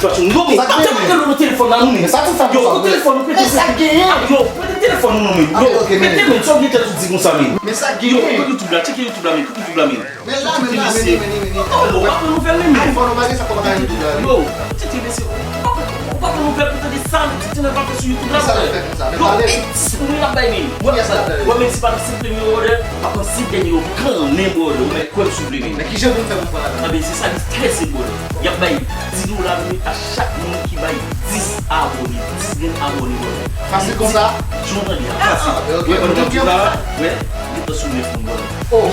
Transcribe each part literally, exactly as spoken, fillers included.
Sa k genyen? Yo, pran telefòn nan nou, men. Yo, pran telefòn nou, prete. Yo, prete telefòn nou, non, men. Yo, prete, men. Sa w gen tèt ou di konsa, men. Men sa k genyen? Yo, pran YouTube la, tcheke YouTube la, men. Pran YouTube la, men. Men la, men la, men, men, men, men. Yo, ou pa pran nouvèl, men, men. iPhone, ou pa gen sa, kòman ka YouTube la, men. Yo, tcheke, mesye, ou pa pran nouvèl pou tande sa, men, tcheke, nan pa fè sou YouTube la, men. Sa l fè konsa, men. Yo, pale. E dis pou mwen ap bay, men. Wè, men se pa nan senk premye, brother. Pa pran senk dènye yo kanmenm, brother. Ou mèt kwè m, souple, men. Men ki jan pou m fè pou m pran lajan? Anben, se sa ki strese, brother. Y ap bay dis dola minit a chak moun ki bay dis abòne, dis grenn abòne, brother. Fasil konsa? Jan w tande a, fasil. Wè, ban m di la, wè, li pran sou nèf moun, brother. Oh.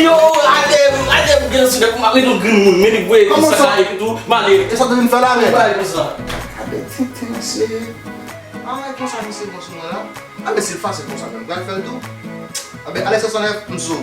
Yo, ade, ade, gen sou nèf moun, ade, yon grenn moun, men li vwe, sa ka epi tou, m ale. E sa w te vin fè la, men? Anben, tenten, mesye. Ah, e konsa, mesye, bon, sou mwen la. Anben, si l fasil konsa, men m pral fè l tou. Anben, Alex swasannnèf, m sou.